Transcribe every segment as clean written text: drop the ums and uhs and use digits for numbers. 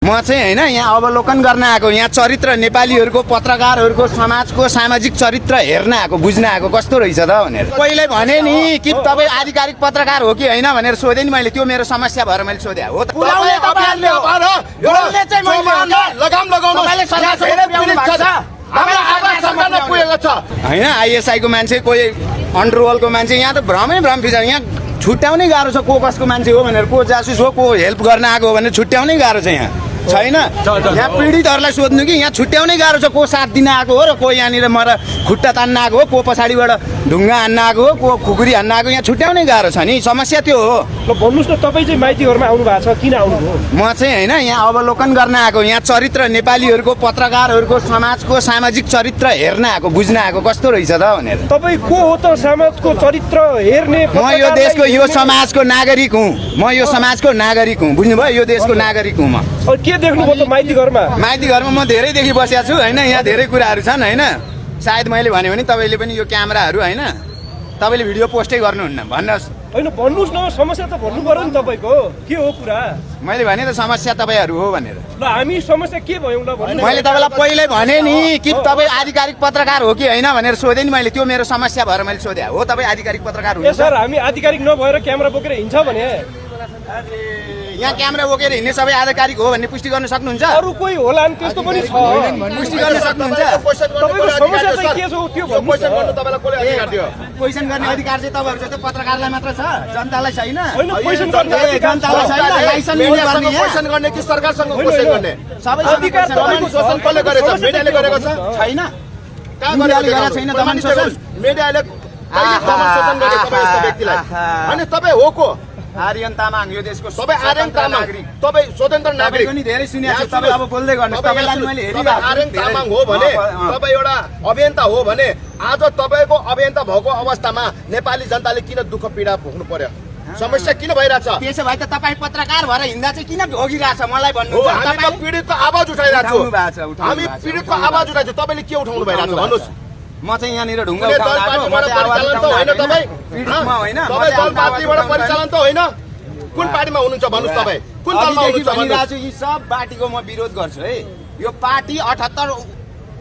म चाहिँ होइन यहाँ अवलोकन गर्न आएको, यहाँ चरित्र नेपालीहरूको पत्रकारहरूको समाजको सामाजिक चरित्र हेर्न आएको, बुझ्न आएको कस्तो रहेछ त भनेर। पहिल्यै भने नि कि तपाईँ आधिकारिक पत्रकार हो कि होइन भनेर सोधेँ नि मैले, त्यो मेरो समस्या भएर मैले सोधेँ हो त। होइन आइएसआईको मान्छे, कोही अन्डरवर्ल्डको मान्छे, यहाँ त भ्रमै भ्रम फिर्छ। यहाँ छुट्याउनै गाह्रो छ को कसको मान्छे हो भनेर, को जासुस हो, को हेल्प गर्न आएको हो भनेर छुट्याउनै गाह्रो छ। यहाँ छैन, यहाँ पीडितहरूलाई सोध्नु कि यहाँ छुट्याउनै गाह्रो छ, को साथ दिन आएको हो र को यहाँनिर मर खुट्टा तान्न आएको हो, को पछाडिबाट ढुङ्गा हान्न आएको हो, को खुकुरी हान्न आएको, यहाँ छुट्याउनै गाह्रो छ नि। समस्या त्यो हो। ल भन्नुहोस् न, तपाईँ चाहिँ माइती घरमा आउनु भएको छ, किन आउनुभयो? म चाहिँ होइन यहाँ अवलोकन गर्न आएको, यहाँ चरित्र नेपालीहरूको पत्रकारहरूको समाजको सामाजिक चरित्र हेर्न आएको, बुझ्न आएको कस्तो रहेछ त भनेर। तपाईँ को हो त समाजको चरित्र हेर्ने? म यो देशको यो समाजको नागरिक हुँ, म यो समाजको नागरिक हुँ, बुझ्नुभयो? यो देशको नागरिक हुँ म। के देख्नुभयो त माइती घरमा? माइती घरमा म धेरैदेखि बसेको छु होइन, यहाँ धेरै कुराहरू छन् होइन। सायद मैले भन्यो भने तपाईँले पनि यो क्यामेराहरू होइन, तपाईँले भिडियो पोस्टै गर्नुहुन्न भन्नुहोस्। होइन भन्नुहोस् न, समस्या त भन्नु पर्यो नि तपाईँको, के हो कुरा? मैले भने त समस्या तपाईँहरू हो भनेर। ल हामी समस्या के भयौँ ल भन्नु। मैले तपाईँलाई पहिल्यै भने नि कि तपाईँ आधिकारिक पत्रकार हो कि होइन भनेर सोधेँ नि मैले, त्यो मेरो समस्या भएर मैले सोधेँ हो। तपाईँ आधिकारिक पत्रकार ए सर, हामी आधिकारिक नभएर क्यामेरा बोकेर हिँड्छ भने यहाँ क्यामेरा बोकेर हिँड्ने सबै आधिकारिक हो भन्ने पुष्टि गर्न सक्नुहुन्छ? अरू कोही होला नि, त्यस्तो पनि छ। पुष्टि गर्न सक्नुहुन्छ? तपाईँको समस्या चाहिँ के छ त्यो भन्नुहोस् न। क्वेसन गर्ने अधिकार चाहिँ तपाईँहरू जस्तो पत्रकारलाई मात्र छ, जनतालाई छैन? होइन क्वेसन गर्ने जनतालाई छैन? लाइसेन्स लिने गर्ने क्वेसन गर्ने कि सरकारसँग क्वेसन गर्ने? सबै अधिकार दमन शोषण कसले गरेको छ? मिडियाले गरेको छ? छैन। कहाँ गरेको छैन दमन शोषण? मिडियाले कहिले दमन शोषण गरे तपाईँ यस्तो व्यक्तिलाई? अनि तपाईँ हो को? आर्यन तामाङ, यो देशको तपाईँ आर्यन तामाङ, तपाईँ स्वतन्त्र नागरिक। पनि धेरै सुनेको छु, तपाईँ अब बोल्दै गर्नुहोस्। तपाईँलाई मैले हेरिरहेको छु। आर्यन तामाङ हो भने, तपाईँ एउटा अभियन्ता हो भने, आज तपाईँको अभियन्ता भएको अवस्थामा नेपाली जनताले किन दुःख पीडा भोग्नु पर्यो? समस्या किन भइरहेछ? त्यसो भए त तपाईँ पत्रकार भएर हिँड्दा चाहिँ किन भोगिरहेछ मलाई भन्नु। हामी त पीडितको आवाज उठाइरहेको छौँ, हामी पीडितको आवाज उठाइरहेको छौँ। तपाईँले के उठाउनु भइरहेछ भन्नुहोस्? म चाहिँ यहाँनिर ढुङ्गा दल पार्टीबाट परिचालन त होइन तपाईँ? तपाईँ दल पार्टीबाट परिचालन त होइन? कुन पार्टीमा हुनुहुन्छ भन्नुहोस्? तपाईँ कुन दलमा हुनुहुन्छ भन्नुहोस्? यी सब पार्टीको म विरोध गर्छु है। यो पार्टी 78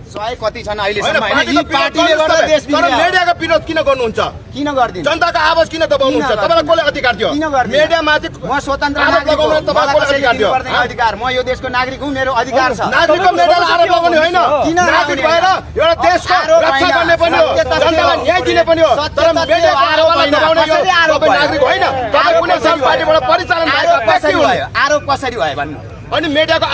100 कति छन् अहिलेसम्म होइन, यी पार्टीले गर्दा देश बिग्रियो। मिडियाको विरोध किन गर्नुहुन्छ? किन गर्दिन? जनताको आवाज किन दबाउनुहुन्छ? तपाईँलाई कसले अधिकार दियो? मिडियामाथि म स्वतन्त्र आरोप लगाउन तपाईँलाई कसले अधिकार दियो? अधिकार, म यो देशको नागरिक हुँ, मेरो अधिकार छ। नागरिकको मिडियालाई आरोप लगाउने होइन, किन नागरिक भएर एउटा देशको रक्षा गर्ने पनि हो, जनतालाई न्याय दिने पनि हो। तर मिडियाको आरोपलाई दबाउने यो तपाईँ नागरिक होइन, तपाईँ कुनै पार्टीबाट परिचालन भएको आरोप कसरी भयो भन्नु? अनि मिडियाको